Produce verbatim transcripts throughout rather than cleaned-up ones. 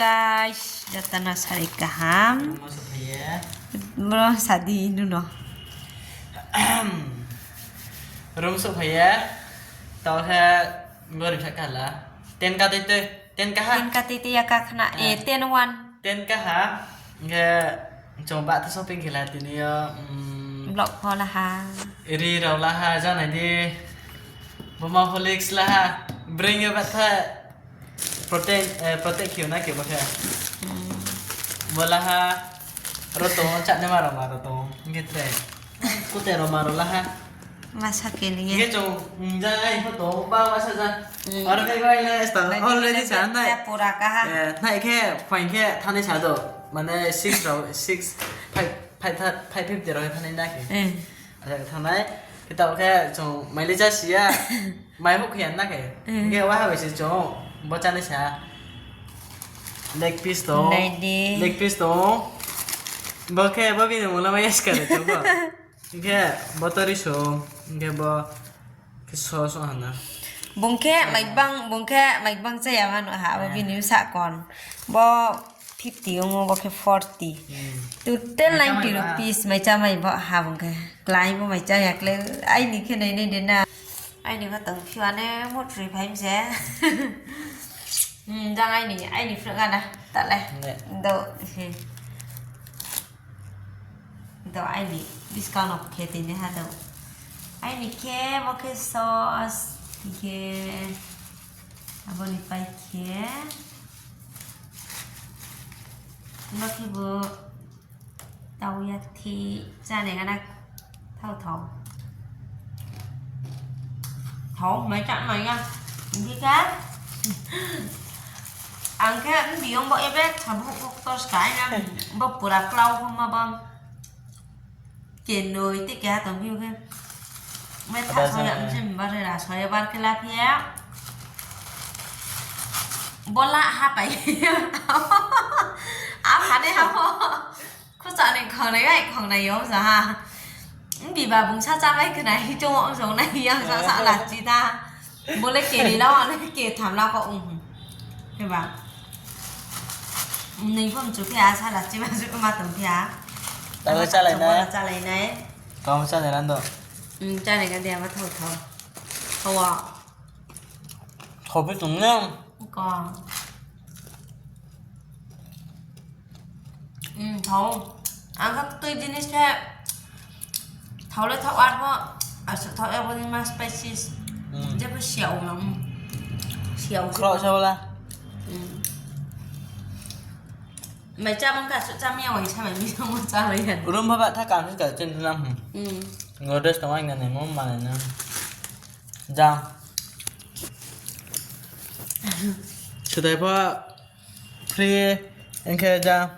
Guys, jatano sari kaham. Room wo souhphai ye. Bro, sadi nuno. Room souhphai ye. Tao khe gori sa kala. Ten ka tei tei, ten kaha. Ten ka tei tei ya kakhna, eh, ten one. Ten kaha. Hingkhe chung ba tha shopping khe la tini yo, mm, vlog pho laha. Ri rao laha, janai di. Boma Horlicks laha. Bring yo ba tha. Protect, eh, protect khe na khe bo khe. Hmm. Bo laha, ro tong, chá ni ma rao ma rao tong, hingkhe tre. Kute rao ma rao laha. Masa khe ni ye. Hingkhe chung, mm, ja, ai pho tong, ba, ba sa ja. Hmm. Aro khe bai le, sta, already sa nai. Pura kaha. Eh, nai khe, fine khe, thani sa do. Mane six rao, six, five, five, five fifty rao khe thani na khe. Hmm. Acha, thanai. Khe tao khe chung mai le chá si ya. Mai hoh khe ya na khe. Eh. Hingkhe wa ha bai se chung bo chá ni sa. Leg piece tong. Nai di. Leg piece tong. Bo khe bo bini mula mai ya ska de chung bo. Hingkhe bo tori so. Hingkhe bo khe so so hana. Bung khe mai bang, bung khe mai bang chá ya mano ha, bo bini bsa kon. Bo fifty ong o, bo khe forty. Hmm. Total ninety rupees, mai chá mai bo ha bung khe. Klái bo mai chá ya klái, aini khe nai nai de na. Aini khe tong phiu ane mo thrui phai mi se. Hmm, jang aini, aini phruh gana, ta le. Ne. Do, he. Do aini, buskang no khe tini ha do. Aini khe, bo khe sauce, khe, abo ni pai khe. Bo khe bo tau ya thi chánai gana thao thao. Thao mai chá mai ya. Hingkhe khe ang khe biyong bo ebe sabu kok tor ska ya. Bo pura klau kho ma bo. Kenoi te keha tong phiu khe. Mai tha soya mse bar ra soya bar khe la phiya. Bo la ha pai. A phane ha pho. Khucha ni khongnai bai khongnai yo sa ha. Biba bung sa chá bai khna hi chung ong song nai yang sa sa la chi ta. Bo le keri la wa le ke tham la kho ong. Heba. Nui phom chu phi a sa la chi ma chu ma tong phi a. Tao le chálai nai. Chálai nai. Tao chálai nai do. Hmm, chálai nai de ma thao thao. Thao wa. Thao phi tong nang. Ko. Hmm, thao. Ang kha tui jinis khe thao le thao ar pho, asuh thao ya bo ni ma spices. Hmm. Jepho siya ong nang. Siya ong. Khro sa wala. Hmm. Mai chá mang kha asuh chá mi ya wai sa mai mi sa mo chá mai ya. Room pha ba tha kam se ka chen nam. Hmm. Ngo dress tong ai nani mo ma na. Jang. Sudai pho free, hingkhe jang,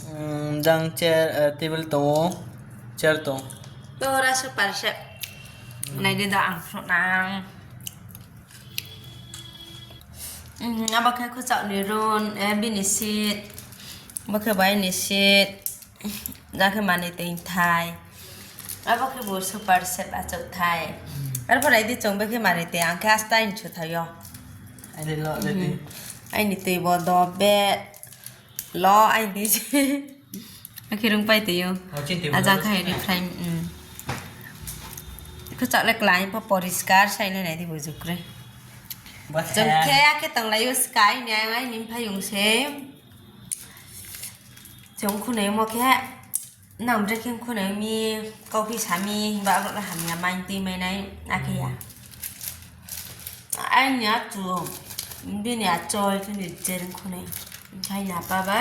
mm, jang chair, eh, table tong o, chair tong. Tora super set. Nai di da ang phruh nang. Mm, abo khe khuchak ni room, eh, bini seat. Bo khe bai ni seat. Jang khe manoi tui thai. Abo khe bo super set achouh thai. Arphuh nai di chung bo khe manoi tui, ang khe asta ni su thai yo. Aini tui bo do bed. Lo, aini tui. Akhe rung pai tui yo. Ajang khe ri phai, mm. Khuchak le klái pho poriskar sai nai nai di bo jukre. Chung khe akhe tonglai yo sky ni, aini mphaiyong se. Chung khunoi mo khe, nang bre khe khunoi mi, kauphi sa mi, himba abro le hamya mai tui mai nai, akhe ya. Aini achu, bini achoi, chini jen khunoi. Khai ya pa ba,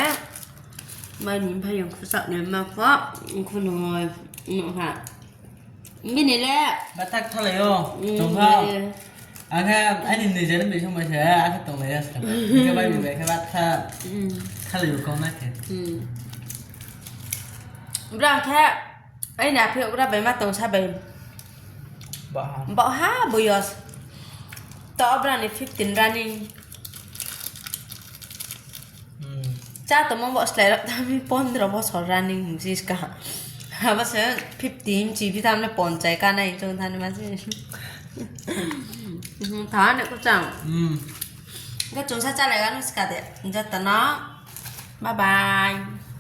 mai ni mphaiyong khuchak ni ma pho, khunoi, nuh ha. Bini le. Bathak thalai o, tong kha. Ang khe aini nijer ni bising bai se, akhe tonglai ya ska. Hingkhe bai bi bai khe batha thalai o kau na khe. Bra ang khe, aini aphi okra bai ma tong sa bai. Baha. Baha boyos. To bra ni fifteen running. Chá tongmo bo slái rao tami pondro bosor running hing si ska. Abo se fifty hing si phi tamo le ponchai kanai chung thani ma se. Tha ne khuchang. Khe chung sa chálai ga no ska de. Joto no bye bye.